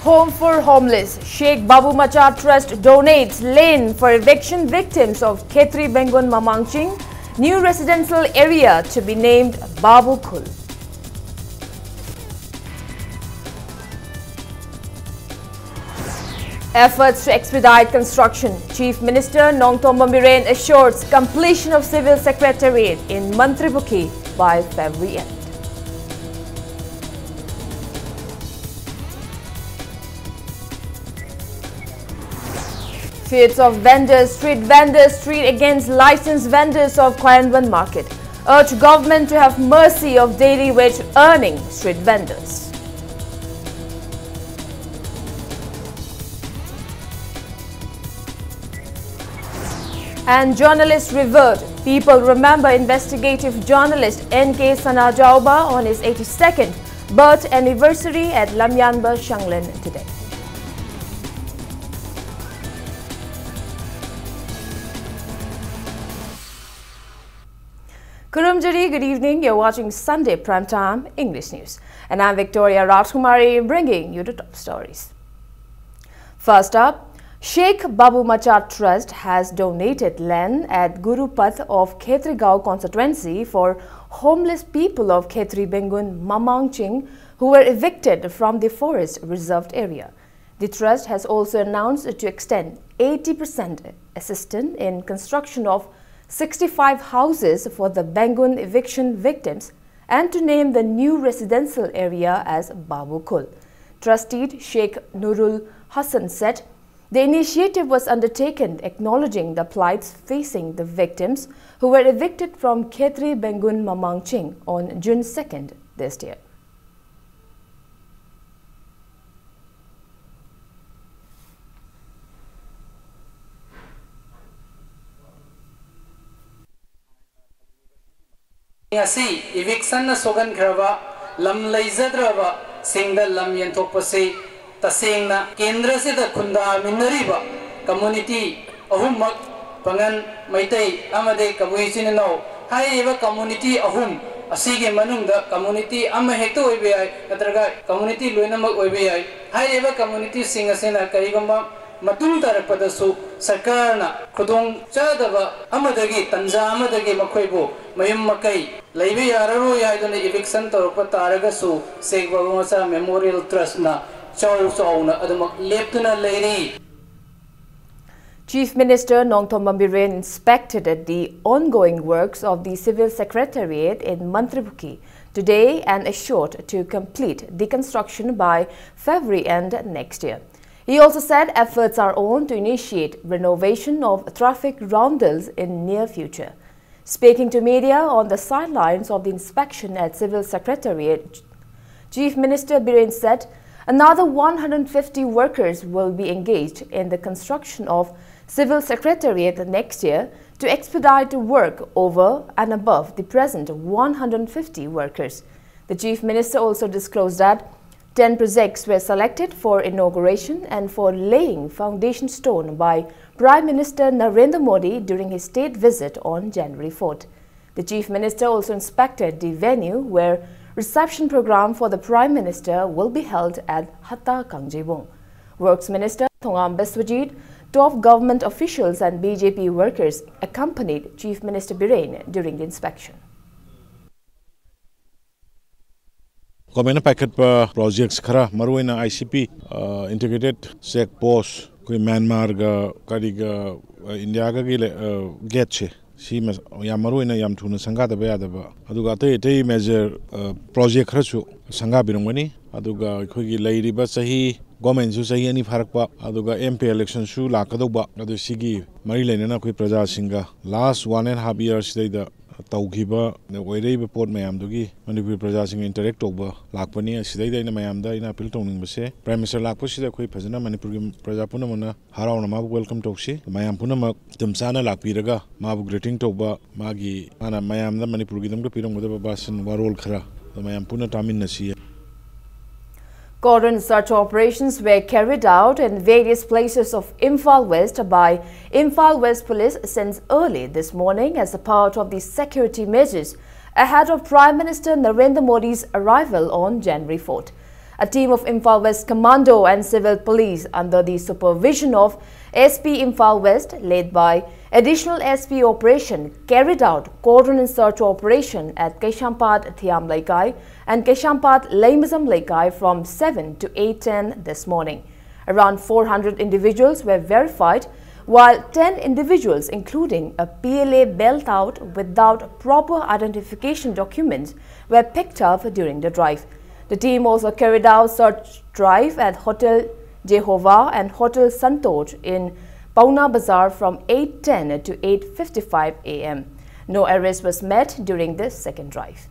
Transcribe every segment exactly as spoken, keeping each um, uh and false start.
Home for Homeless, Sheikh Babu Macha Trust donates land for eviction victims of Khetri Bengun Mamangching, new residential area to be named Babu Khul. Efforts to expedite construction, Chief Minister Nongtomba Biren assures completion of Civil Secretariat in Mantripokhi by February end. Fears of vendors, street vendors, street against licensed vendors of Koyanban market. Urge government to have mercy of daily wage earning street vendors. And journalists revered. People remember investigative journalist N K Sanajaoba on his eighty-second birth anniversary at Lamyanba Shanglen today. Kurumjari, good evening. You're watching Sunday Prime Time English News. And I'm Victoria Rajkumari bringing you the top stories. First up, Sheikh Babu Macha Trust has donated land at Gurupath of Khetrigao constituency for homeless people of Khetri Bengun Mamangching who were evicted from the forest reserved area. The trust has also announced to extend eighty percent assistance in construction of sixty-five houses for the Bengun eviction victims and to name the new residential area as Babu Khul. Trustee Sheikh Nurul Hassan said the initiative was undertaken acknowledging the plights facing the victims who were evicted from Khetri Bengun Mamangching on June second this year. ꯑꯁꯤ ꯏꯚꯤꯛꯁꯟꯅ ꯁꯣꯛꯍꯟꯈ꯭ꯔꯕ ꯂꯝ ꯂꯩꯖꯗ꯭ꯔꯕꯁꯤꯡꯗ ꯂꯝ ꯌꯦꯟꯊꯣꯛꯄꯁꯤ ꯇꯁꯦꯡꯅ ꯀꯦꯟꯗ꯭ꯔꯁꯤꯗ ꯈꯨꯟꯗꯥꯃꯤꯟꯅꯔꯤꯕ community ꯑꯍꯨꯝꯃꯛ, ꯄꯥꯉꯟ, Meitei ꯑꯃꯗꯤ ꯀꯕꯨꯏ ꯏꯆꯤꯟ ꯏꯅꯥꯎ ꯍꯥꯏꯔꯤꯕ community ꯑꯍꯨꯝ ꯑꯁꯤꯒꯤ ꯃꯅꯨꯡꯗ community ꯑꯃ ꯍꯦꯛꯇ ꯑꯣꯏꯕ ꯌꯥꯏ, ꯅꯠꯇ꯭ꯔꯒ community ꯂꯣꯏꯅꯃꯛ ꯑꯣꯏꯕ ꯌꯥꯏ꯫ ꯍꯥꯏꯔꯤꯕ communityꯁꯤꯡ ꯑꯁꯤꯅ ꯀꯔꯤꯒꯨꯝꯕ ꯃꯇꯨꯡ ꯇꯥꯔꯛꯄꯗꯁꯨ ꯁꯔꯀꯥꯔꯅ ꯈꯨꯗꯣꯡ ꯆꯥꯗꯕ ꯑꯃꯗꯒꯤ, ꯇꯟꯖꯥ ꯑꯃꯗꯒꯤ ꯃꯈꯣꯏꯕꯨ ꯃꯌꯨꯝ ꯃꯀꯩ ꯂꯩꯕ ꯌꯥꯔꯔꯣꯏ ꯍꯥꯏꯗꯨꯅ eviction ꯇꯧꯔꯛꯄ ꯇꯥꯔꯒꯁꯨ, ꯁꯦꯈ ꯕꯥꯕꯨ ꯃꯆꯥ Memorial Trustꯅ ꯆꯥꯎ ꯆꯥꯎꯅ ꯑꯗꯨꯃꯛ ꯂꯦꯞꯇꯨꯅ ꯂꯩꯔꯤ꯫ Chief Minister Nongthombam Biren inspected the ongoing works of the Civil Secretariat in Mantripukhi today and assured to complete the construction by February end next year. He also said efforts are on to initiate renovation of traffic roundels in near future. Speaking to media on the sidelines of the inspection at Civil Secretariat, Chief Minister Biren said another one hundred fifty workers will be engaged in the construction of Civil Secretariat next year to expedite work over and above the present one hundred fifty workers. The Chief Minister also disclosed that ten projects were selected for inauguration and for laying foundation stone by Prime Minister Narendra Modi during his state visit on January fourth. The Chief Minister also inspected the venue where reception program for the Prime Minister will be held at Hatta Kangjeibong. Works Minister Thongam Biswajit, top government officials and B J P workers accompanied Chief Minister Biren during the inspection. Governmentꯅ ꯄꯥꯏꯈꯠꯄ projects ꯈꯔ, ꯃꯔꯨꯑꯣꯏꯅ I C P, ꯑ, Integrated Check Post, ꯑꯩꯈꯣꯏ ꯃ꯭ꯌꯥꯟꯃꯥꯔꯒ ꯀꯔꯤꯒ, ꯑ, ꯏꯟꯗꯤꯌꯥꯒꯒꯤ ꯂꯩ-, ꯑ, gateꯁꯦ, ꯁꯤ ꯃ-, ꯌꯥꯝ ꯃꯔꯨꯑꯣꯏꯅ ꯌꯥꯝ ꯊꯨꯅ ꯁꯪꯒꯥꯗꯕ ꯌꯥꯗꯕ, ꯑꯗꯨꯒ ꯑꯇꯩ ꯑꯇꯩ major, ꯑ, project ꯈꯔꯁꯨ ꯁꯪꯒꯥꯕꯤꯔꯝꯒꯅꯤ꯫ ꯑꯗꯨꯒ ꯑꯩꯈꯣꯏꯒꯤ ꯂꯩꯔꯤꯕ ꯆꯍꯤ, governmentꯁꯨ ꯆꯍꯤ ꯑꯅꯤ ꯐꯥꯔꯛꯄ, ꯑꯗꯨꯒ M P electionꯁꯨ ꯂꯥꯛꯀꯗꯧꯕ, ꯑꯗꯨ ꯁꯤꯒꯤ ꯃꯔꯤ ꯂꯩꯅꯅ ꯑꯩꯈꯣꯏ ꯄ꯭ꯔꯖꯥꯁꯤꯡꯒ last one and half year ꯁꯤꯗꯩꯗ ꯇꯧꯈꯤꯕ ꯑꯣꯏꯔꯛꯏꯕ ꯄꯣꯠ ꯃꯌꯥꯝꯗꯨꯒꯤ ꯃꯅꯤꯄꯨꯔꯤ ꯄ꯭ꯔꯖꯥꯁꯤꯡꯒ interact ꯇꯧꯕ ꯂꯥꯛꯄꯅꯤ꯫ ꯑꯁꯤꯗꯩꯗ ꯑꯩꯅ ꯃꯌꯥꯝꯗ ꯑꯩꯅ appeal ꯇꯧꯅꯤꯡꯕꯁꯦ, Prime Minister ꯂꯥꯛꯄꯁꯤꯗ ꯑꯩꯈꯣꯏ ꯐꯖꯅ ꯃꯅꯤꯄꯨꯔꯒꯤ ꯄ꯭ꯔꯖꯥ ꯄꯨꯝꯅꯃꯛꯅ ꯍꯔꯥꯎꯅ ꯃꯥꯕꯨ welcome ꯇꯧꯁꯤ꯫ ꯃꯌꯥꯝ ꯄꯨꯝꯅꯃꯛ ꯃꯇꯝ ꯆꯥꯅ ꯂꯥꯛꯄꯤꯔꯒ ꯃꯥꯕꯨ greeting ꯇꯧꯕ, ꯃꯥꯒꯤ, ꯃꯥꯅ ꯃꯌꯥꯝꯗ ꯃꯅꯤꯄꯨꯔꯒꯤꯗꯃꯛꯇ ꯄꯤꯔꯝꯒꯗꯕ ꯚꯥꯁꯟ, ꯋꯥꯔꯣꯜ ꯈꯔ ꯑꯗꯨ ꯃꯌꯥꯝ ꯄꯨꯟꯅ ꯇꯥꯃꯤꯟꯅꯁꯤ꯫ Cordon search operations were carried out in various places of Imphal West by Imphal West Police since early this morning as a part of the security measures ahead of Prime Minister Narendra Modi's arrival on January fourth. A team of Imphal West Commando and civil police, under the supervision of S P Imphal West, led by Additional S P Operation, carried out cordon and search operation at Kaisampad Thiam Leikai and Kaisampad Leimazam Leikai from seven to eight ten this morning. Around four hundred individuals were verified, while ten individuals, including a P L A belt out without proper identification documents, were picked up during the drive. The team also carried out search drive at Hotel Jehovah and Hotel Santosh in Paona Bazar from eight ten to eight fifty-five a m. No arrest was made during this second drive.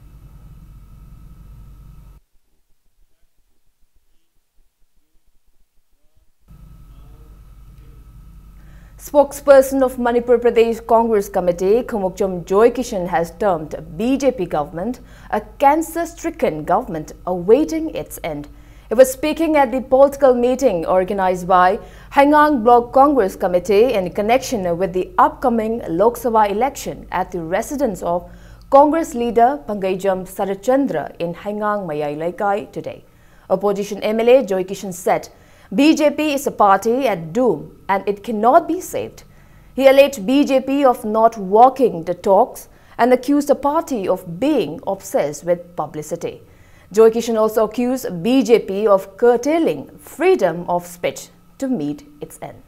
Spokesperson of Manipur Pradesh Congress Committee, Khumukcham Joy Kishan, has termed B J P government a cancer-stricken government awaiting its end. He was speaking at the political meeting organized by Haigang Block Congress Committee in connection with the upcoming Lok Sabha election at the residence of Congress leader Pangeijam Saratchandra in Haigang Mayai Leikai today. Opposition M L A Joy Kishan said, "B J P is a party at doom and it cannot be saved." He alleged B J P of not walking the talks and accused the party of being obsessed with publicity. Joy Kishan also accused B J P of curtailing freedom of speech to meet its end.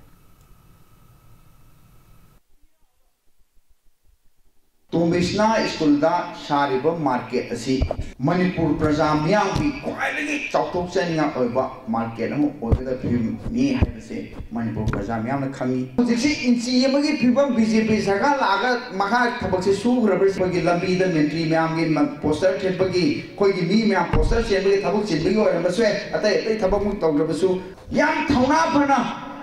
ꯇꯣꯝꯕꯤꯁꯅꯥ ꯁ꯭ꯀꯨꯜꯗ ꯁꯥꯔꯤꯕ market ꯑꯁꯤ ꯃꯅꯤꯄꯨꯔ ꯄ꯭ꯔꯖꯥ ꯃꯤꯌꯥꯝꯒꯤ ꯈ꯭ꯋꯥꯏꯗꯒꯤ ꯆꯥꯎꯊꯣꯛꯆꯅꯤꯡꯉꯥꯏ ꯑꯣꯏꯕ market ꯑꯃ ꯑꯣꯏꯒꯗꯕ ꯐꯤꯕꯝꯅꯤ ꯍꯥꯏꯕꯁꯦ ꯃꯅꯤꯄꯨꯔ ꯄ꯭ꯔꯖꯥ ꯃꯤꯌꯥꯝꯅ ꯈꯪꯉꯤ꯫ ꯍꯧꯖꯤꯛꯁꯤ ꯏꯟꯆꯤ ꯑꯃꯒꯤ ꯐꯤꯕꯝ ꯕꯤ ꯖꯦ ꯄꯤ ꯁꯔꯀꯥꯔ ꯂꯥꯛꯑꯒ ꯃꯈꯥ ꯊꯕꯛꯁꯦ ꯁꯨꯈ꯭ꯔꯕ꯭ꯔꯥ? ꯑꯩꯈꯣꯏꯒꯤ ꯂꯝꯕꯤꯗ ꯃꯟꯇ꯭ꯔꯤ ꯃꯌꯥꯝꯒꯤ ꯃ-, ꯄꯣꯁꯇꯔ ꯊꯦꯠꯄꯒꯤ, ꯑꯩꯈꯣꯏꯒꯤ ꯃꯤ ꯃꯌꯥꯝ ꯄꯣꯁꯇꯔ ꯆꯦꯟꯕꯒꯤ ꯊꯕꯛ ꯆꯤꯟꯕꯒꯤ ꯑꯣꯏꯔꯝꯕꯁꯨ ꯌꯥꯏ, ꯑꯇꯩ ꯑꯇꯩ ꯊꯕꯛꯃꯨꯛ ꯇꯧꯗ꯭ꯔꯕꯁꯨ꯫ ꯌꯥꯝ ꯊꯧꯅꯥ ꯐꯅ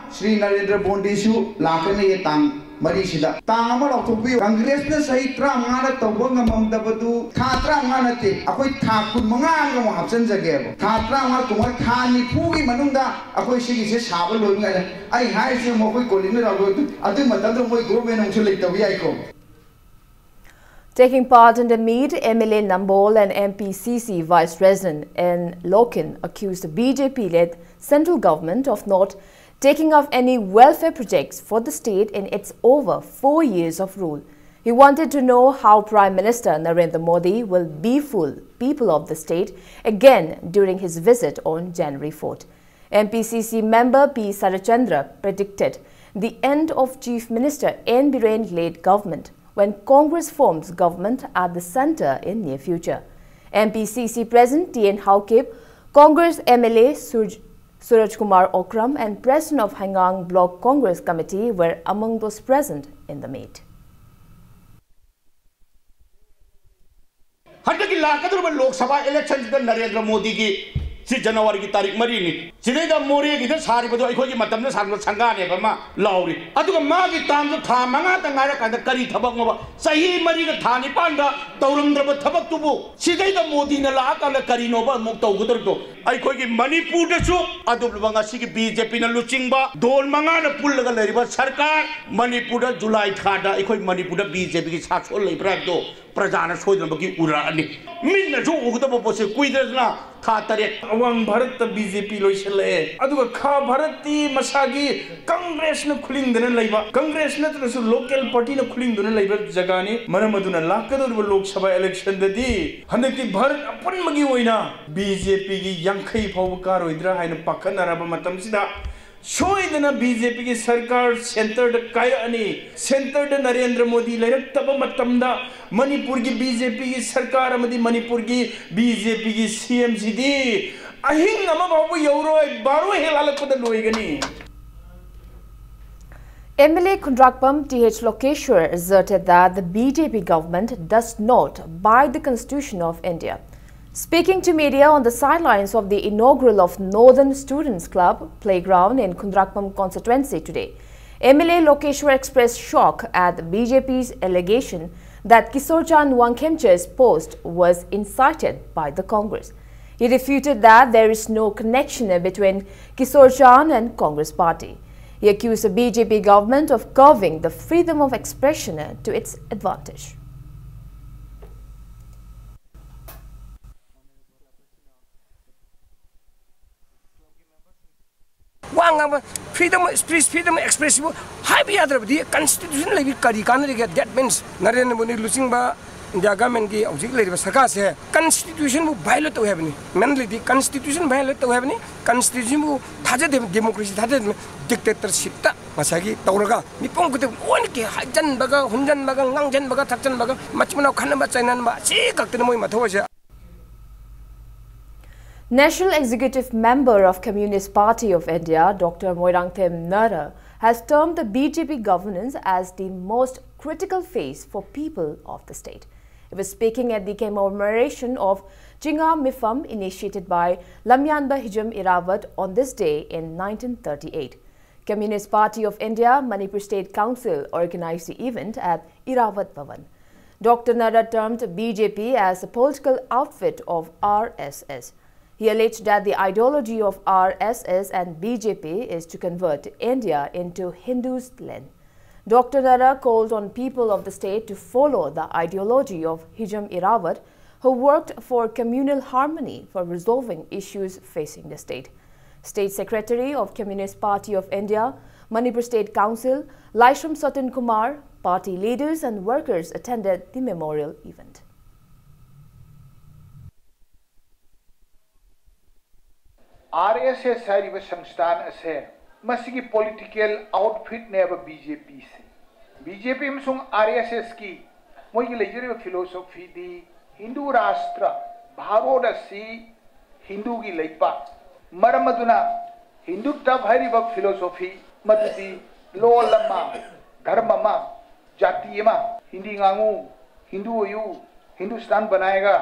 ꯁ꯭ꯔꯤ ꯅꯔꯦꯟꯗ꯭ꯔ ꯃꯣꯗꯤꯁꯨ ꯂꯥꯛꯀꯅꯤꯌꯦ ꯇꯥꯡ ꯃꯔꯤꯁꯤꯗ꯫ ꯇꯥꯡ ꯑꯃ ꯂꯥꯎꯊꯣꯛꯄꯤꯌꯨ꯫ ꯀꯪꯒ꯭ꯔꯦꯁꯅ ꯆꯍꯤ ꯇꯔꯥꯃꯉꯥꯗ ꯇꯧꯕ ꯉꯝꯃꯝꯗꯕꯗꯨ ꯊꯥ ꯇꯔꯥꯃꯉꯥ ꯅꯠꯇꯦ, ꯑꯩꯈꯣꯏ ꯊꯥ ꯀꯨꯟꯃꯉꯥ ꯑꯃꯨꯛ ꯍꯥꯞꯆꯤꯟꯖꯒꯦꯕ꯫ ꯊꯥ ꯇꯔꯥꯃꯉꯥ, ꯀꯨꯟꯃꯉꯥ, ꯊꯥ ꯅꯤꯐꯨꯒꯤ ꯃꯅꯨꯡꯗ ꯑꯩꯈꯣꯏ ꯁꯤꯒꯤꯁꯦ ꯁꯥꯕ ꯂꯣꯏꯕ ꯉꯥꯏꯔꯦ꯫ ꯑꯩ ꯍꯥꯏꯔꯤꯁꯦ ꯑꯃꯨꯛ ꯑꯩꯈꯣꯏ ꯀꯣꯂꯤꯡꯅ ꯂꯥꯎꯗꯣꯏ, ꯑꯗꯨꯒꯤ ꯃꯇꯝꯗ ꯃꯣꯏ ꯒꯣꯔꯃꯦꯟ ꯑꯃꯨꯛꯁꯨ ꯂꯩꯇꯕ ꯌꯥꯏꯀꯣ꯫ Taking part in the meet, M L A Nambol and M P C C Vice President N Loken accused the B J P-led central government of not taking up any welfare projects for the state in its over four years of rule. He wanted to know how Prime Minister Narendra Modi will befool people of the state again during his visit on January fourth. M P C C member P Sarachandra predicted the end of Chief Minister N Biren-led government when Congress forms government at the centre in near future. M P C C President T N Haokip, Congress M L A Surj-, Suraj Kumar Okram and President of Hangang Block Congress Committee were among those present in the meet. ꯍꯟꯗꯛꯀꯤ ꯂꯥꯛꯀꯗꯧꯔꯤꯕ ꯂꯣꯛ ꯁꯚꯥ ꯏꯂꯦꯛꯁꯟꯁꯤꯗ ꯅꯔꯦꯟꯗ꯭ꯔ ꯃꯣꯗꯤꯒꯤ ꯁꯤ ꯖꯅꯋꯥꯔꯤꯒꯤ ꯇꯥꯔꯤꯛ ꯃꯔꯤꯅꯤ꯫ ꯁꯤꯗꯩꯗ ꯃꯣꯔꯦꯒꯤꯗ ꯁꯥꯔꯤꯕꯗꯣ ꯑꯩꯈꯣꯏꯒꯤ ꯃꯇꯝꯗ ꯁꯥꯔꯤꯕ ꯁꯪꯒꯥꯅꯦꯕ ꯑꯃ ꯂꯥꯎꯔꯤ꯫ ꯑꯗꯨꯒ ꯃꯥꯒꯤ ꯇꯥꯝꯗꯣ ꯊꯥ ꯃꯉꯥꯇ ꯉꯥꯏꯔꯀꯥꯟꯗ ꯀꯔꯤ ꯊꯕꯛꯅꯣꯕ? ꯆꯍꯤ ꯃꯔꯤꯒ ꯊꯥ ꯅꯤꯄꯥꯟꯗ ꯇꯧꯔꯝꯗ꯭ꯔꯕ ꯊꯕꯛꯇꯨꯕꯨ ꯁꯤꯗꯩꯗ ꯃꯣꯗꯤꯅ ꯂꯥꯛꯑꯀꯥꯟꯗ ꯀꯔꯤꯅꯣꯕ ꯑꯃꯨꯛ ꯇꯧꯒꯗꯧꯔꯤꯗꯣ? ꯑꯩꯈꯣꯏꯒꯤ ꯃꯅꯤꯄꯨꯔꯗꯁꯨ ꯑꯗꯨꯒꯨꯝꯂꯕ ꯉꯁꯤꯒꯤ ꯕꯤ ꯖꯦ ꯄꯤꯅ ꯂꯨꯆꯤꯡꯕ ꯗꯣꯟ ꯃꯉꯥꯅ ꯄꯨꯜꯂꯒ ꯂꯩꯔꯤꯕ ꯁꯔꯀꯥꯔ, ꯃꯅꯤꯄꯨꯔꯗ ꯖꯨꯂꯥꯏ ꯊꯥꯗ ꯑꯩꯈꯣꯏ ꯃꯅꯤꯄꯨꯔꯗ ꯕꯤ ꯖꯦ ꯄꯤꯒꯤ ꯁꯥꯁꯣꯟ ꯂꯩꯕ꯭ꯔꯥ ꯍꯥꯏꯕꯗꯣ ꯄ꯭ꯔꯖꯥꯅ ꯁꯣꯏꯗꯅꯃꯛꯀꯤ ꯎꯔꯛꯑꯅꯤ꯫ ꯃꯤꯠꯅꯁꯨ ꯎꯒꯗꯕ ꯄꯣꯠꯁꯦ ꯀꯨꯏꯗ꯭ꯔꯗꯅ ꯊꯥ ꯇꯔꯦꯠ꯫ ꯑꯋꯥꯡ ꯚꯥꯔꯠꯇ ꯕꯤ ꯖꯦ ꯄꯤ ꯂꯣꯏꯁꯤꯜꯂꯛꯑꯦ, ꯑꯗꯨꯒ ꯈꯥ ꯚꯥꯔꯠꯇꯤ ꯃꯁꯥꯒꯤ ꯀꯪꯒ꯭ꯔꯦꯁꯅ ꯈꯨꯂꯤꯡꯗꯅ ꯂꯩꯕ, ꯀꯪꯒ꯭ꯔꯦꯁ ꯅꯠꯇ꯭ꯔꯁꯨ ꯂꯣꯀꯦꯜ ꯄꯥꯔꯇꯤꯅ ꯈꯨꯂꯤꯡꯗꯨꯅ ꯂꯩꯕ ꯖꯒꯥꯅꯤ꯫ ꯃꯔꯝ ꯑꯗꯨꯅ ꯂꯥꯛꯀꯗꯧꯔꯤꯕ ꯂꯣꯛ ꯁꯚꯥ ꯏꯂꯦꯛꯁꯟꯗꯗꯤ ꯍꯟꯗꯛꯇꯤ ꯚꯥꯔꯠ ꯑꯄꯨꯟꯕꯒꯤ ꯑꯣꯏꯅ ꯕꯤ ꯖꯦ ꯄꯤꯒꯤ ꯌꯥꯡꯈꯩ ꯐꯥꯎꯕ ꯀꯥꯔꯣꯏꯗ꯭ꯔꯥ ꯍꯥꯏꯅ ꯄꯥꯈꯠꯅꯔꯕ ꯃꯇꯝꯁꯤꯗ ꯁꯣꯏꯗꯅ ꯕꯤ ꯖꯦ ꯄꯤꯒꯤ ꯁꯔꯀꯥꯔ ꯁꯦꯟꯇꯔꯗ ꯀꯥꯏꯔꯛꯑꯅꯤ꯫ ꯁꯦꯟꯇꯔꯗ ꯅꯔꯦꯟꯗ꯭ꯔ ꯃꯣꯗꯤ ꯂꯩꯔꯛꯇꯕ ꯃꯇꯝꯗ ꯃꯅꯤꯄꯨꯔꯒꯤ ꯕꯤ ꯖꯦ ꯄꯤꯒꯤ ꯁꯔꯀꯥꯔ ꯑꯃꯗꯤ ꯃꯅꯤꯄꯨꯔꯒꯤ ꯕꯤ ꯖꯦ ꯄꯤꯒꯤ ꯁꯤ ꯑꯦꯝ ꯁꯤꯗꯤ ꯑꯍꯤꯡ ꯑꯃ ꯐꯥꯎꯕ ꯌꯧꯔꯣꯏ, ꯕꯥꯔꯣ ꯍꯦꯛ ꯂꯥꯜꯂꯛꯄꯗ ꯂꯣꯏꯒꯅꯤ꯫ M L A Khundrakpam T H Lokeshwar asserted that the B J P government does not abide the Constitution of India. Speaking to media on the sidelines of the inaugural of Northern Students Club playground in Khundrakpam constituency today, M L A Lokeshwar expressed shock at the B J P's allegation that Kishore Chand Wangkhemcha's post was incited by the Congress. He refuted that there is no connection between Kishore Chand and Congress party. He accused the B J P government of curving the freedom of expression to its advantage. ꯉꯥꯡꯕ freedom of speech, freedom of express ꯁꯤꯕꯨ ꯍꯥꯏꯕ ꯌꯥꯗ꯭ꯔꯕꯗꯤ constitution ꯂꯩꯕꯤ ꯀꯔꯤ ꯀꯥꯟꯅꯔꯤꯒꯦ? That means Narendra Modi ꯂꯨꯆꯤꯡꯕ India government ꯀꯤ ꯍꯧꯖꯤꯛ ꯂꯩꯔꯤꯕ ꯁꯔꯀꯥꯔꯁꯦ constitution ꯕꯨ violate ꯇꯧꯏ ꯍꯥꯏꯕꯅꯤ꯫ Mainly ꯗꯤ constitution violate ꯇꯧꯏ ꯍꯥꯏꯕꯅꯤ꯫ Constitution ꯕꯨ ꯊꯥꯖꯗꯦ, democracy ꯊꯥꯖꯗꯦ, dictatorship ꯇ ꯉꯁꯥꯏꯒꯤ ꯇꯧꯔꯒ ꯃꯤꯄꯨꯝ ꯈꯨꯗꯤꯡꯃꯛ ꯂꯣꯏꯅ ꯀꯤ ꯍꯥꯏꯖꯟꯕꯒ, ꯍꯨꯟꯖꯟꯕꯒ, ꯉꯥꯡꯖꯟꯕꯒ, ꯊꯛꯆꯟꯕꯒ, ꯃꯆꯤꯟ ꯃꯅꯥꯎ ꯈꯠꯅꯕ ꯆꯩꯅꯕ, ꯑꯁꯤ ꯈꯛꯇꯅꯤ ꯃꯣꯏ ꯃꯊꯧ ꯍꯥꯏꯁꯦ꯫ National Executive Member of Communist Party of India, Doctor Moirangthem Narat, has termed the B J P governance as the most critical phase for people of the state. He was speaking at the commemoration of Chinga Mifam initiated by Lamyanba Hijam Irawat on this day in nineteen thirty-eight. Communist Party of India Manipur State Council organized the event at Irawat Bhavan. Doctor Narat termed B J P as a political outfit of R S S. He alleged that the ideology of R S S and B J P is to convert India into Hindu's land. Doctor Narat called on people of the state to follow the ideology of Hijam Irawat, who worked for communal harmony for resolving issues facing the state. State Secretary of Communist Party of India, Manipur State Council, Laishram Satan Kumar, party leaders and workers attended the memorial event. R S S ꯍꯥꯏꯔꯤꯕ ꯁꯪꯁꯊꯥꯟ ꯑꯁꯦ ꯃꯁꯤꯒꯤ political ꯑꯥꯎꯠꯐꯤꯠꯅꯦꯕ B J ꯄꯤꯁꯦ꯫ B J P ꯑꯃꯁꯨꯡ R ꯑꯦꯁ ꯑꯦꯁꯀꯤ ꯃꯣꯏꯒꯤ ꯂꯩꯖꯔꯤꯕ ꯐꯤꯂꯣꯁꯣꯐꯤꯗꯤ ꯍꯤꯟꯗꯨ ꯔꯥꯁꯇ꯭ꯔ, ꯚꯥꯔꯣꯠ ꯑꯁꯤ ꯍꯤꯟꯗꯨꯒꯤ ꯂꯩꯄꯥꯛ꯫ ꯃꯔꯝ ꯑꯗꯨꯅ ꯍꯤꯟꯗꯨ ꯇꯞ ꯍꯥꯏꯔꯤꯕ ꯐꯤꯂꯣꯁꯣꯐꯤ ꯃꯗꯨꯗꯤ ꯂꯣꯜ ꯑꯃ, ꯙꯔꯃ ꯑꯃ, ꯖꯥꯇꯤ ꯑꯃ, ꯍꯤꯟꯗꯤ ꯉꯥꯡꯉꯨ, ꯍꯤꯟꯗꯨ ꯑꯣꯏꯌꯨ, ꯍꯤꯟꯗꯨꯁꯇꯥꯟ ꯕꯅꯥꯌꯦꯒꯥ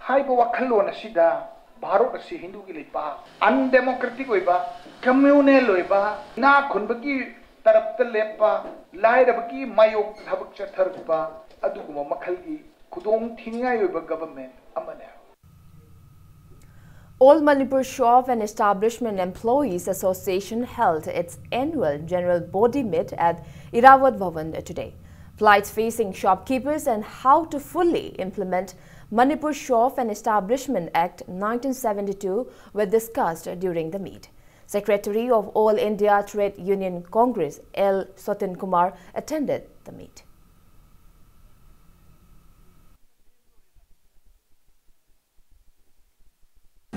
ꯍꯥꯏꯕ ꯋꯥꯈꯜꯂꯣꯟ ꯑꯁꯤꯗ ꯚꯥꯔꯣꯠ ꯑꯁꯤ ꯍꯤꯟꯗꯨꯒꯤ ꯂꯩꯄꯥꯛ, ꯑꯟꯗꯦꯃꯣꯀ꯭ꯔꯦꯇꯤꯛ ꯑꯣꯏꯕ, ꯀꯝꯃ꯭ꯌꯨꯅꯦꯜ ꯑꯣꯏꯕ, ꯏꯅꯥꯛ ꯈꯨꯟꯕꯒꯤ ꯇꯔꯞꯇ ꯂꯦꯞꯄ, ꯂꯥꯏꯔꯕꯒꯤ ꯃꯥꯌꯣꯛꯇ ꯊꯕꯛ ꯆꯠꯊꯔꯛꯄ ꯑꯗꯨꯒꯨꯝꯕ ꯃꯈꯜꯒꯤ ꯈꯨꯗꯣꯡ ꯊꯤꯅꯤꯡꯉꯥꯏ ꯑꯣꯏꯕ ꯒꯕꯔꯟꯃꯦꯟꯠ ꯑꯃꯅꯦ꯫ All Manipur Shop and Establishment Employees Association held its annual general body meet at Irawat Bhavan today. Plights facing shopkeepers and how to fully implement Manipur Shop and Establishment Act nineteen seventy-two were discussed during the meet. Secretary of All India Trade Union Congress, L Sachin Kumar, attended the meet.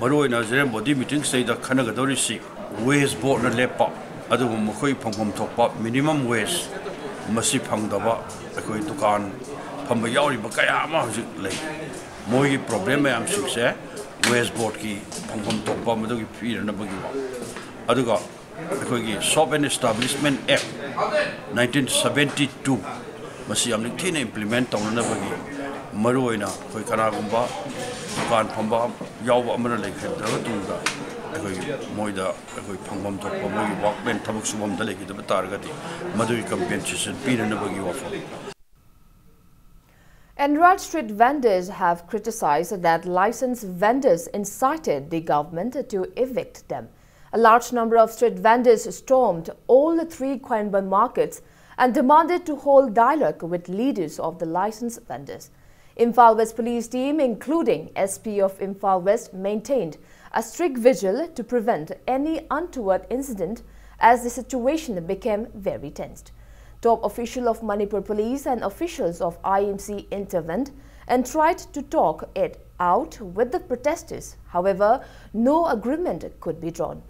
ꯃꯔꯨꯑꯣꯏꯅ general body ꯃꯤꯇꯤꯡꯁꯤꯗꯩꯗ ꯈꯟꯅꯒꯗꯧꯔꯤꯁꯤ wage ꯕꯣꯔꯗꯅ ꯂꯦꯞꯄ, ꯑꯗꯨꯒ ꯃꯈꯣꯏ ꯐꯪꯐꯝ ꯊꯣꯛꯄ minimum wage ꯃꯁꯤ ꯐꯪꯗꯕ ꯑꯩꯈꯣꯏ ꯗꯨꯀꯥꯟ ꯐꯝꯕ ꯌꯥꯎꯔꯤꯕ ꯀꯌꯥ ꯑꯃ ꯍꯧꯖꯤꯛ ꯂꯩ꯫ ꯃꯣꯏꯒꯤ ꯄ꯭ꯔꯣꯕ꯭ꯂꯦꯝ ꯃꯌꯥꯝꯁꯤꯡꯁꯦ ꯋꯦꯖ ꯕꯣꯔꯗꯀꯤ ꯐꯪꯐꯝ ꯊꯣꯛꯄ ꯃꯗꯨꯒꯤ ꯄꯤꯅꯅꯕꯒꯤ ꯋꯥ, ꯑꯗꯨꯒ ꯑꯩꯈꯣꯏꯒꯤ Shop and Establishment Act nineteen seventy two ꯃꯁꯤ ꯌꯥꯝ ꯅꯤꯡꯊꯤꯅ ꯏꯝꯄ꯭ꯂꯤꯃꯦꯟ ꯇꯧꯅꯅꯕꯒꯤ, ꯃꯔꯨꯑꯣꯏꯅ ꯑꯩꯈꯣꯏ ꯀꯅꯥꯒꯨꯝꯕ ꯗꯨꯀꯥꯟ ꯐꯝꯕ ꯌꯥꯎꯕ ꯑꯃꯅ ꯂꯩꯈꯤꯗ꯭ꯔꯕ ꯇꯨꯡꯗ ꯑꯩꯈꯣꯏ ꯃꯣꯏꯗ ꯑꯩꯈꯣꯏ ꯐꯪꯐꯝ ꯊꯣꯛꯄ ꯃꯣꯏꯒꯤ ꯋꯥꯛꯃꯦꯟ ꯊꯕꯛ ꯁꯨꯐꯝꯗ ꯂꯩꯈꯤꯗꯕ ꯇꯥꯔꯒꯗꯤ ꯃꯗꯨꯒꯤ ꯀꯝꯄꯦꯟꯁꯦꯁꯟ ꯄꯤꯅꯅꯕꯒꯤ ꯋꯥꯐꯝ꯫ Anraj street vendors have criticized that licensed vendors incited the government to evict them. A large number of street vendors stormed all the three Khoimbel markets and demanded to hold dialogue with leaders of the licensed vendors. Imphal West Police team, including S P of Imphal West, maintained a strict vigil to prevent any untoward incident as the situation became very tensed. Top official of Manipur Police and officials of I M C intervened and tried to talk it out with the protesters. However, no agreement could be drawn.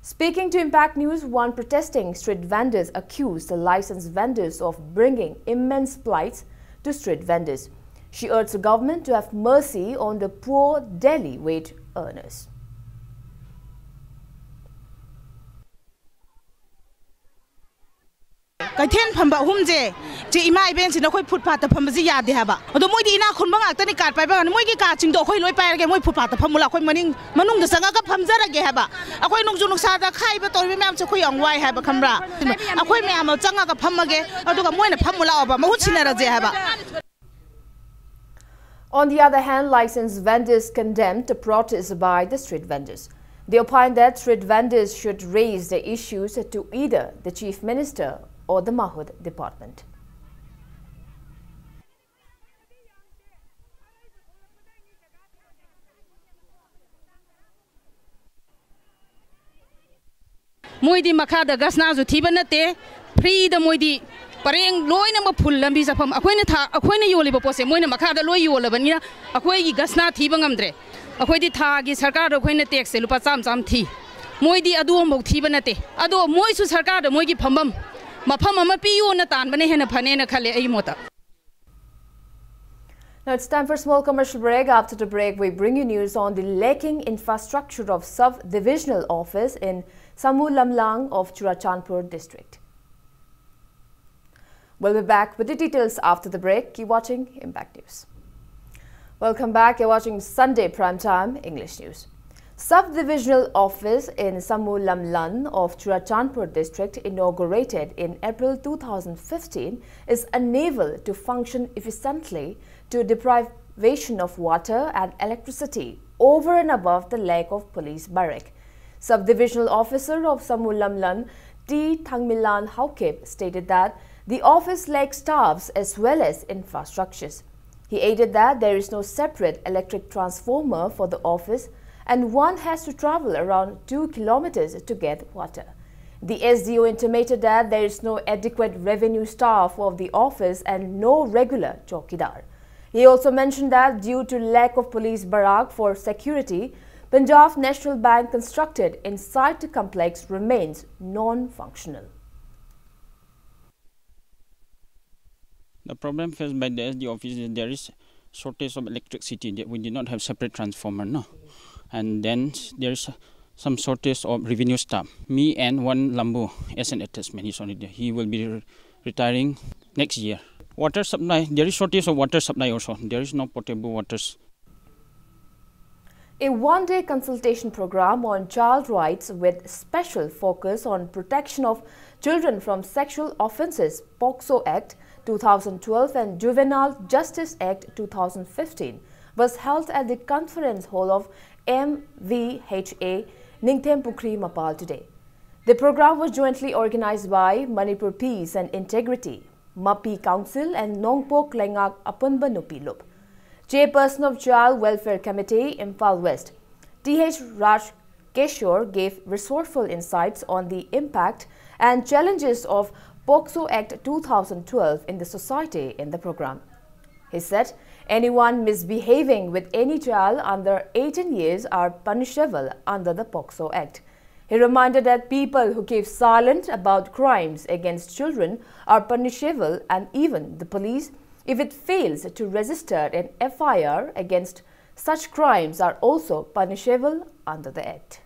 Speaking to Impact News, one protesting street vendors accused the licensed vendors of bringing immense plights to street vendors. She urged the government to have mercy on the poor daily wage earners. ꯀꯩꯊꯦꯜ ꯐꯝꯕ ꯑꯍꯨꯝꯁꯦ, ꯁꯤ ꯏꯃꯥ ꯏꯕꯦꯟꯁꯤꯅ ꯑꯩꯈꯣꯏ ꯐꯨꯠꯄꯥꯠꯇ ꯐꯝꯕꯁꯤ ꯌꯥꯗꯦ ꯍꯥꯏꯕ꯫ ꯑꯗꯣ ꯃꯣꯏꯗꯤ ꯏꯅꯥꯛ ꯈꯨꯟꯕ ꯉꯥꯛꯇꯅꯤ, ꯀꯥꯔꯠ ꯄꯥꯏꯕ ꯉꯥꯛꯇꯅꯤ꯫ ꯃꯣꯏꯒꯤ ꯀꯥꯔꯠꯁꯤꯡꯗꯣ ꯑꯩꯈꯣꯏ ꯂꯣꯏ ꯄꯥꯏꯔꯒꯦ, ꯃꯣꯏ ꯐꯨꯠꯄꯥꯠꯇ ꯐꯝꯃꯨ ꯂꯥꯎ, ꯑꯩꯈꯣꯏ ꯃꯅꯤꯡ, ꯃꯅꯨꯡꯗ ꯆꯪꯉꯒ ꯐꯝꯖꯔꯒꯦ ꯍꯥꯏꯕ꯫ ꯑꯩꯈꯣꯏ ꯅꯣꯡꯖꯨ ꯅꯨꯡꯁꯥꯗ ꯈꯥꯏꯕ ꯇꯧꯔꯤꯕ ꯃꯌꯥꯝꯁꯦ ꯑꯩꯈꯣꯏ ꯌꯥꯝ ꯋꯥꯏ ꯍꯥꯏꯕ, ꯈꯪꯕ꯭ꯔꯥ? ꯑꯩꯈꯣꯏ ꯃꯌꯥꯝ ꯆꯪꯉꯒ ꯐꯝꯃꯒꯦ, ꯑꯗꯨꯒ ꯃꯣꯏꯅ ꯐꯝꯃꯨ ꯂꯥꯛꯑꯣꯕ, ꯃꯍꯨꯠ ꯁꯤꯟꯅꯔꯁꯦ ꯍꯥꯏꯕ꯫ On the other hand, licensed vendors condemned the protest by the street vendors. They opine that street vendors should raise the issues to either the Chief Minister or the Mahut department. ꯃꯣꯏꯗꯤ ꯃꯈꯥꯗ ꯒꯁꯅꯥꯁꯨ ꯊꯤꯕ ꯅꯠꯇꯦ, ꯐ꯭ꯔꯤꯗ ꯃꯣꯏꯗꯤ ꯄꯔꯦꯡ ꯂꯣꯏꯅꯃꯛ ꯐꯨꯜ ꯂꯝꯕꯤ ꯆꯠꯐꯝ꯫ ꯑꯩꯈꯣꯏꯅ ꯊꯥ-, ꯑꯩꯈꯣꯏꯅ ꯌꯣꯜꯂꯤꯕ ꯄꯣꯠꯁꯦ ꯃꯣꯏꯅ ꯃꯈꯥꯗ ꯂꯣꯏ ꯌꯣꯜꯂꯕꯅꯤꯅ ꯑꯩꯈꯣꯏꯒꯤ ꯒꯁꯅꯥ ꯊꯤꯕ ꯉꯝꯗ꯭ꯔꯦ꯫ ꯑꯩꯈꯣꯏꯗꯤ ꯊꯥꯒꯤ ꯁꯔꯀꯥꯔꯗ ꯑꯩꯈꯣꯏꯅ ꯇꯦꯛꯁꯁꯦ ꯂꯨꯄꯥ ꯆꯥꯝꯃ ꯆꯥꯝꯃ ꯊꯤ꯫ ꯃꯣꯏꯗꯤ ꯑꯗꯨ ꯑꯃꯐꯥꯎ ꯊꯤꯕ ꯅꯠꯇꯦ꯫ ꯑꯗꯣ ꯃꯣꯏꯁꯨ ꯁꯔꯀꯥꯔꯗ ꯃꯣꯏꯒꯤ ꯐꯝꯐꯝ, ꯃꯐꯝ ꯑꯃ ꯄꯤꯌꯣꯅ ꯇꯥꯟꯕꯅ ꯍꯦꯟꯅ ꯐꯅꯦꯅ ꯈꯜꯂꯦ ꯑꯩꯒꯤ ꯃꯣꯠꯇ꯫ Now it's time for a small commercial break. After the break, we bring you news on the lacking infrastructure of sub-divisional office in Samu Lamlang of Churachandpur district. We'll be back with the details after the break. Keep watching Impact News. Welcome back. You're watching Sunday Prime Time English News. Sub-divisional office in Samu Lamlang of Churachandpur district, inaugurated in April two thousand fifteen, is unable to function efficiently due to deprivation of water and electricity over and above the lack of police barrack. Sub-divisional officer of Samu Lamlang, T Thangmilan Haokip, stated that the office lacks staffs as well as infrastructures. He added that there is no separate electric transformer for the office and one has to travel around two kilometers to get water. The S D O intimated that there is no adequate revenue staff of the office and no regular chowkidar. He also mentioned that due to lack of police barrack for security, Punjab National Bank constructed inside the complex remains non-functional. The problem faced by the S D office is there is shortage of electricity. That we did not have separate transformer, no, and then there is some shortage of revenue staff. Me and one Lambu as an attachment is only there. He will be re- retiring next year. Water supply, there is shortage of water supply also. There is no potable waters. A one-day consultation program on child rights with special focus on protection of children from sexual offences, POCSO Act two thousand twelve and Juvenile Justice Act two thousand fifteen, was held at the conference hall of M V H A Ningthempukri Mapal today. The program was jointly organised by Manipur Peace and Integrity, Mapi Council and Nongpok Leingak Apunba Nupi Lup. Chairperson of Child Welfare Committee, Imphal West, T H Raj Keshore gave resourceful insights on the impact and challenges of POCSO Act two thousand twelve in the society in the program. He said, "Anyone misbehaving with any child under eighteen years are punishable under the POCSO Act." He reminded that people who keep silent about crimes against children are punishable, and even the police, if it fails to register an F I R against such crimes, are also punishable under the Act.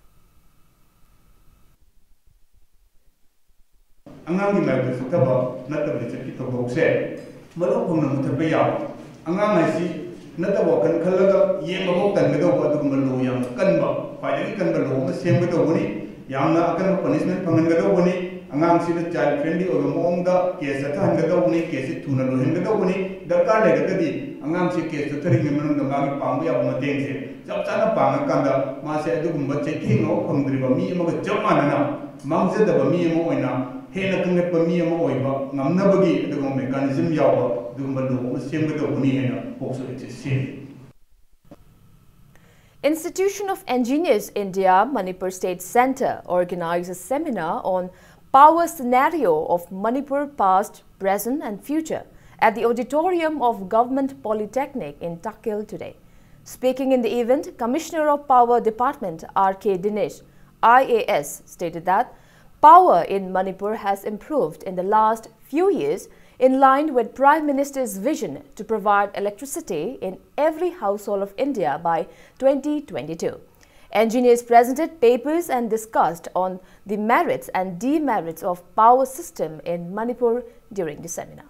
ꯑꯉꯥꯡꯒꯤ ꯃꯥꯏꯌꯣꯛꯇ ꯆꯠꯊꯕ ꯅꯠꯇꯕ ꯂꯤꯆꯠꯀꯤ ꯊꯧꯗꯣꯛꯁꯦ ꯃꯔꯨ ꯐꯪꯅ ꯃꯨꯊꯠꯄ ꯌꯥꯕ꯫ ꯑꯉꯥꯡ ꯍꯥꯏꯁꯤ ꯅꯠꯇꯕ ꯋꯥꯈꯜ ꯈꯜꯂꯒ ꯌꯦꯡꯕꯐꯥꯎ ꯇꯟꯒꯗꯧꯕ ꯑꯗꯨꯒꯨꯝꯕ ꯂꯣ ꯌꯥꯝꯅ ꯀꯟꯕ, ꯈ꯭ꯋꯥꯏꯗꯒꯤ ꯀꯟꯕ ꯂꯣ ꯑꯃ ꯁꯦꯝꯒꯗꯧꯕꯅꯤ꯫ ꯌꯥꯝꯅ ꯑꯀꯟꯕ ꯄꯅꯤꯁꯃꯦꯟ ꯐꯪꯍꯟꯒꯗꯧꯕꯅꯤ꯫ ꯑꯉꯥꯡꯁꯤꯗ ꯆꯥꯏꯜ ꯐ꯭ꯔꯦꯟꯂꯤ ꯑꯣꯏꯕ ꯃꯑꯣꯡꯗ ꯀꯦꯁ ꯆꯠꯊꯍꯟꯒꯗꯧꯕꯅꯤ꯫ ꯀꯦꯁꯁꯤ ꯊꯨꯅ ꯂꯣꯏꯍꯟꯒꯗꯧꯕꯅꯤ꯫ ꯗꯔꯀꯥꯔ ꯂꯩꯔꯒꯗꯤ ꯑꯉꯥꯡꯁꯤ ꯀꯦꯁ ꯆꯠꯊꯔꯤꯉꯩ ꯃꯅꯨꯡꯗ ꯃꯥꯒꯤ ꯄꯥꯡꯕ ꯌꯥꯕ ꯃꯇꯦꯡꯁꯦ ꯆꯞ ꯆꯥꯅ ꯄꯥꯡꯉꯀꯥꯟꯗ ꯃꯥꯁꯦ ꯑꯗꯨꯒꯨꯝꯕ ꯆꯩꯊꯦꯡ ꯑꯃ ꯐꯪꯗ꯭ꯔꯤꯕ ꯃꯤ ꯑꯃꯒ ꯆꯞ ꯃꯥꯟꯅꯅ ꯃꯥꯡꯖꯗꯕ ꯃꯤ ꯑꯃ ꯑꯣꯏꯅ ꯍꯦꯟꯅ ꯀꯟꯈꯠꯄ ꯃꯤ ꯑꯃ ꯑꯣꯏꯕ ꯉꯝꯅꯕꯒꯤ ꯑꯗꯨꯒꯨꯝꯕ ꯃꯦꯀꯥꯅꯤꯖꯝ ꯌꯥꯎꯕ ꯑꯗꯨꯒꯨꯝꯕ ꯂꯣ ꯑꯃ ꯁꯦꯝꯒꯗꯧꯕꯅꯤ ꯍꯥꯏꯅ ꯄꯣꯛꯁꯣ ꯑꯦꯛꯁꯦ ꯁꯦꯝꯃꯤ꯫ Institution of Engineers India, Manipur State Centre organized a seminar on power scenario of Manipur past, present and future at the auditorium of Government Polytechnic in Takil today. Speaking in the event, Commissioner of Power Department R K Dinesh, I A S, stated that power in Manipur has improved in the last few years in line with Prime Minister's vision to provide electricity in every household of India by twenty twenty-two. Engineers presented papers and discussed on the merits and demerits of power system in Manipur during the seminar.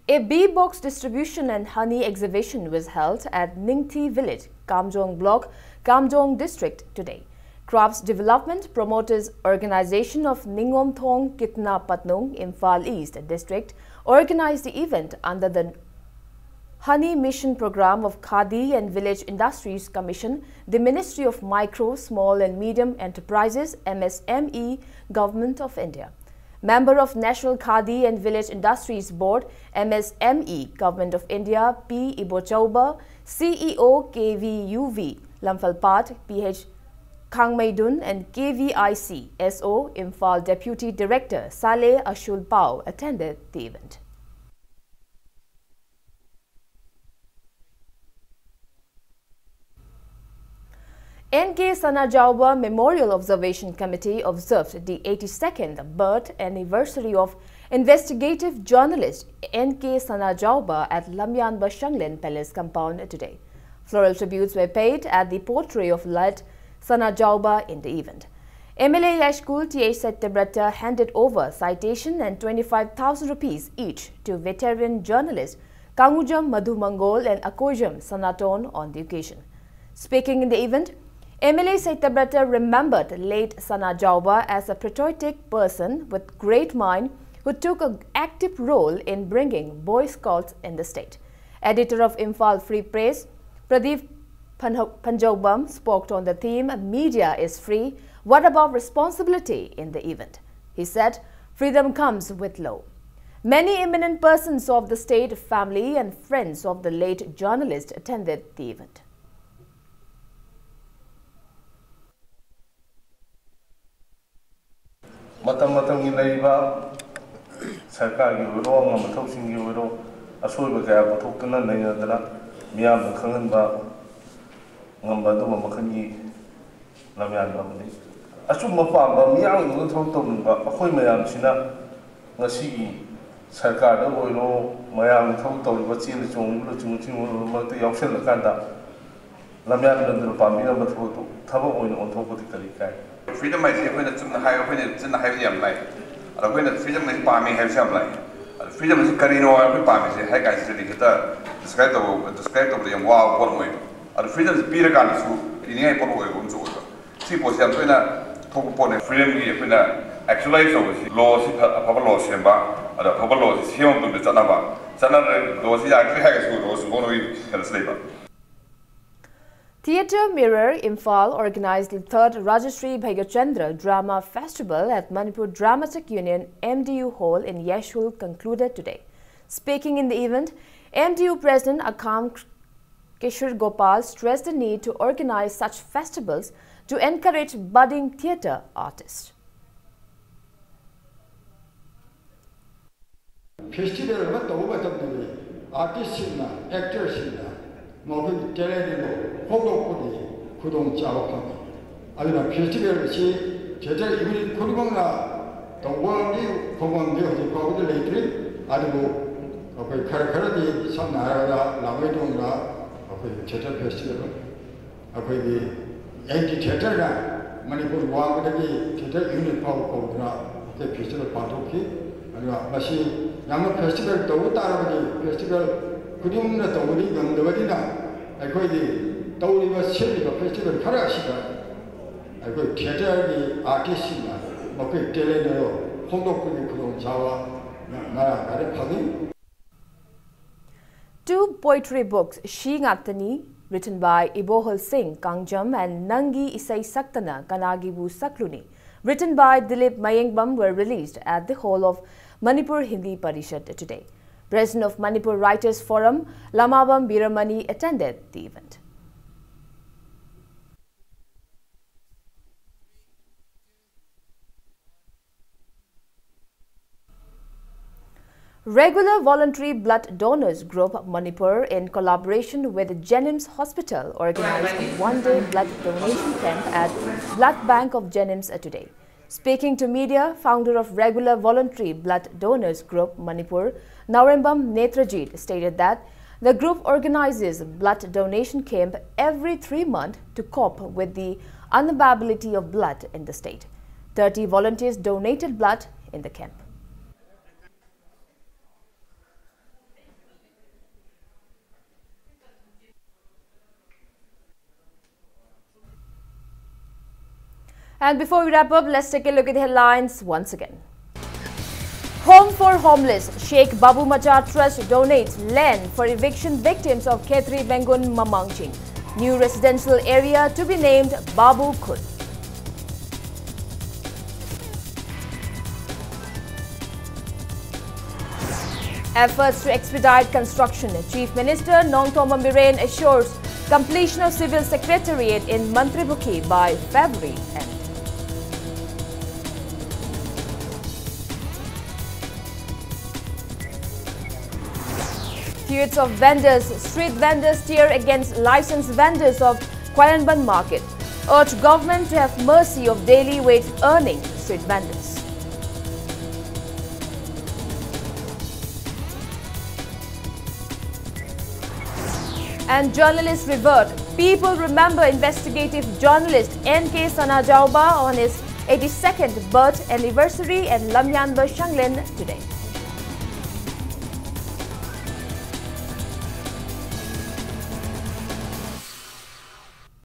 A bee box distribution and honey exhibition was held at Ningthi village, Kamjong block, Kamjong district today. Crafts Development Promoters Organization of Ningomthong Kitna Patnung, Imphal East district, organized the event under the Honey Mission Program of Khadi and Village Industries Commission, the Ministry of Micro, Small and Medium Enterprises, M S M E, Government of India. Member of National Khadi and Village Industries Board, M S M E, Government of India, P Ibochauba, C E O K V U V, Lamphaipat, P H Khangmeidun, and K V I C S O, Imphal Deputy Director Saleh Ashul Pao attended the event. N K Sanajaoba Memorial Observation Committee observed the eighty-second birth anniversary of investigative journalist N K Sanajaoba at Lamyanba Shanglen Palace compound today. Floral tributes were paid at the portrait of late Sanajaoba in the event. M L A Yashkul T H Satyabrata handed over citation and twenty-five thousand rupees each to veteran journalist Kangujam Madhu Mangal and Akojam Sanaton on the occasion. Speaking in the event, M L A Satyabrata remembered late Sanajaoba as a patriotic person with great mind who took an active role in bringing Boy Scouts in the state. Editor of Imphal Free Press, Pradeep Panho- Panjobam spoke on the theme "Media is free, what about responsibility?" in the event. He said, "Freedom comes with law." Many eminent persons of the state, family, and friends of the late journalist attended the event. ꯃꯇꯝ ꯃꯇꯝꯒꯤ ꯂꯩꯔꯤꯕ ꯁꯔꯀꯥꯔꯒꯤ ꯑꯣꯏꯔꯣ, ꯑꯉꯝꯕ ꯊꯕꯛꯁꯤꯡꯒꯤ ꯑꯣꯏꯔꯣ, ꯑꯁꯣꯏꯕ ꯀꯌꯥ ꯄꯨꯊꯣꯛꯇꯨꯅ ꯅꯩꯅꯗꯅ ꯃꯤꯌꯥꯝꯗ ꯈꯪꯍꯟꯕ ꯉꯝꯕ ꯑꯗꯨꯒꯨꯝꯕ ꯃꯈꯜꯒꯤ ꯂꯝꯌꯥꯟꯕ ꯑꯃꯅꯤ꯫ ꯑꯆꯨꯝꯕ ꯄꯥꯝꯕ, ꯃꯤꯌꯥꯝꯒꯤꯗꯃꯛ ꯊꯕꯛ ꯇꯧꯅꯤꯡꯕ ꯑꯩꯈꯣꯏ ꯃꯌꯥꯝꯁꯤꯅ ꯉꯁꯤꯒꯤ ꯁꯔꯀꯥꯔꯗ ꯑꯣꯏꯔꯣ, ꯃꯌꯥꯝꯒꯤ ꯊꯕꯛ ꯇꯧꯔꯤꯕ, ꯆꯦꯜꯂꯤ ꯆꯣꯡꯂꯤꯕ, ꯂꯨꯆꯤꯡꯕ ꯂꯨꯆꯤꯡꯕ ꯃꯔꯛꯇ ꯌꯥꯎꯁꯜꯂꯀꯥꯟꯗ ꯂꯝꯌꯥꯟꯕꯗꯨꯅ ꯄꯥꯝꯕꯤꯔꯝꯕ ꯊꯕꯛꯇꯨ ꯊꯕꯛ ꯑꯣꯏꯅ ꯑꯣꯟꯊꯣꯛꯄꯗꯤ ꯀꯔꯤ ꯀꯥꯏ? Freedom ꯍꯥꯏꯁꯦ ꯑꯩꯈꯣꯏꯅ ꯆꯨꯝꯅ ꯍꯥꯏ, ꯑꯩꯈꯣꯏꯅ ꯆꯤꯟꯅ ꯍꯥꯏꯕꯗꯤ ꯌꯥꯝ ꯂꯥꯏ꯫ ꯑꯗꯣ ꯑꯩꯈꯣꯏꯅ freedom ꯍꯥꯏꯁꯦ ꯄꯥꯝꯃꯤ ꯍꯥꯏꯕꯁꯦ ꯌꯥꯝ ꯂꯥꯏ꯫ ꯑꯗꯣ freedom ꯍꯥꯏꯁꯦ ꯀꯔꯤꯅꯣ ꯍꯥꯏꯕ ꯑꯩꯈꯣꯏ ꯄꯥꯝꯃꯤꯁꯦ ꯍꯥꯏ ꯀꯥꯟꯁꯤꯗꯗꯤ ꯍꯦꯛꯇ describe ꯇꯧꯕ, describe ꯇꯧꯕꯗ ꯌꯥꯝ ꯋꯥꯕ ꯄꯣꯠ ꯑꯃ ꯑꯣꯏꯕ꯫ ꯑꯗꯣ freedom ꯁꯦ ꯄꯤꯔꯀꯥꯟꯗꯁꯨ ꯄꯤꯅꯤꯡꯉꯥꯏ ꯄꯣꯠ ꯑꯣꯏꯕ ꯑꯃꯁꯨ ꯑꯣꯏꯕ꯫ ꯁꯤ ꯄꯣꯠꯁꯦ ꯌꯥꯝ ꯇꯣꯏꯅ ꯊꯣꯛꯄ ꯄꯣꯠꯅꯤ꯫ Freedom ꯒꯤ ꯑꯩꯈꯣꯏꯅ actualize ꯇꯧꯕꯁꯤ, law ꯁꯤ ꯐ-, ꯑꯐꯕ law ꯁꯦꯝꯕ, ꯑꯗꯣ ꯑꯐꯕ law ꯁꯤ ꯁꯦꯝꯕ ꯃꯇꯝꯗ ꯆꯠꯅꯕ, ꯆꯠꯅꯗ꯭ꯔꯦ, law ꯁꯤ ꯌꯥꯔꯛꯇ꯭ꯔꯦ ꯍꯥꯏꯔꯒꯁꯨ law ꯁꯤ ꯍꯣꯡꯅꯕꯒꯤ ꯀꯩꯅꯣꯁꯨ ꯂꯩꯕ꯫ Theatre Mirror Imphal organized the third Rajashree Bhagyachandra Drama Festival at Manipur Dramatic Union M D U Hall in Yeshul concluded today. Speaking in the event, M D U President Akham Kishore Gopal stressed the need to organize such festivals to encourage budding theatre artists. Festival ꯑꯃ ꯇꯧꯕ ꯃꯇꯝꯗꯗꯤ ꯑꯥꯔꯇꯤꯁꯁꯤꯡꯅ, ꯑꯦꯛꯇꯔꯁꯤꯡꯅ ꯃꯈꯣꯏꯒꯤ talent ꯑꯗꯨ ꯐꯣꯡꯗꯣꯛꯄꯒꯤ ꯈꯨꯗꯣꯡꯆꯥꯕ ꯐꯪꯏ꯫ ꯑꯗꯨꯅ festival ꯑꯁꯤ theatre unit ꯈꯨꯗꯤꯡꯃꯛꯅ ꯇꯧꯕꯒꯤ ꯈꯣꯡꯐꯝꯗꯤ ꯍꯧꯖꯤꯛ ꯐꯥꯎꯕꯗ ꯂꯩꯇ꯭ꯔꯤ꯫ ꯑꯗꯨꯕꯨ ꯑꯩꯈꯣꯏ ꯈꯔ ꯈꯔꯗꯤ, ꯁꯝꯅ ꯍꯥꯏꯔꯕꯗ ꯂꯥꯡꯃꯩꯗꯣꯡꯗ ꯑꯩꯈꯣꯏ ꯊꯤꯌꯦꯇꯔ ꯐꯦꯁꯇꯤꯚꯦꯜ, ꯑꯩꯈꯣꯏꯒꯤ ꯑꯦꯟꯇꯤ ꯊꯤꯌꯦꯇꯔꯅ ꯃꯅꯤꯄꯨꯔ ꯋꯥꯡꯃꯗꯒꯤ ꯊꯤꯌꯦꯇꯔ ꯌꯨꯅꯤꯠ ꯐꯥꯎꯕ ꯀꯧꯗꯨꯅ ꯑꯩꯈꯣꯏ ꯐꯦꯁꯇꯤꯚꯦꯜ ꯄꯥꯡꯊꯣꯛꯈꯤ꯫ ꯑꯗꯨꯒ ꯃꯁꯤ ꯌꯥꯝꯅ ꯐꯦꯁꯇꯤꯚꯦꯜ ꯇꯧꯕ ꯇꯥꯔꯕꯗꯤ ꯐꯦꯁꯇꯤꯚꯦꯜ ꯈꯨꯗꯤꯡꯃꯛꯅ ꯇꯧꯕꯗꯤ ꯉꯝꯗꯕꯅꯤꯅ ꯑꯩꯈꯣꯏꯒꯤ ꯇꯧꯔꯤꯕ ꯁꯤꯜꯂꯤꯕ ꯐꯦꯁꯇꯤꯚꯦꯜ ꯈꯔ ꯑꯁꯤꯗ ꯑꯩꯈꯣꯏ ꯊꯤꯌꯦꯇꯔꯒꯤ ꯑꯥꯔꯇꯤꯁꯁꯤꯡꯅ ꯃꯈꯣꯏ ꯇꯦꯂꯦꯟꯠ ꯑꯗꯨ ꯐꯣꯡꯗꯣꯛꯄꯒꯤ ꯈꯨꯗꯣꯡꯆꯥꯕ ꯃꯔꯥꯡ ꯀꯥꯏꯅ ꯐꯪꯏ꯫ Two poetry books, Shi Ngaktani, written by Ibohol Singh Kangjam, and Nangi Isai Saktana Kanagibu Sakluni, written by Dilip Mayengbam, were released at the hall of Manipur Hindi Parishad today. President of Manipur Writers Forum, Lamabam Biramani, attended the event. Regular Voluntary Blood Donors Group Manipur, in collaboration with Jenims Hospital, organized a one-day blood donation camp at Blood Bank of Jenims today. Speaking to media, founder of Regular Voluntary Blood Donors Group Manipur, Naorembam Netrajit, stated that the group organizes blood donation camp every three months to cope with the unavailability of blood in the state. Thirty volunteers donated blood in the camp. And before we wrap up, let's take a look at the headlines once again. Home for Homeless, Sheikh Babu Macha Trust donates land for eviction victims of Khetri Bengun Mamangching. New residential area to be named Babu Khund. Efforts to expedite construction. Chief Minister Nongthombam Biren assures completion of Civil Secretariat in Mantripokhi by February end. Threats of vendors, street vendors tear against licensed vendors of Khwailangban market. Urge government to have mercy of daily wage earning street vendors. And journalists revered. People remember investigative journalist N K Sanajaoba on his eighty-second birth anniversary at Lamyanba Shanglin today.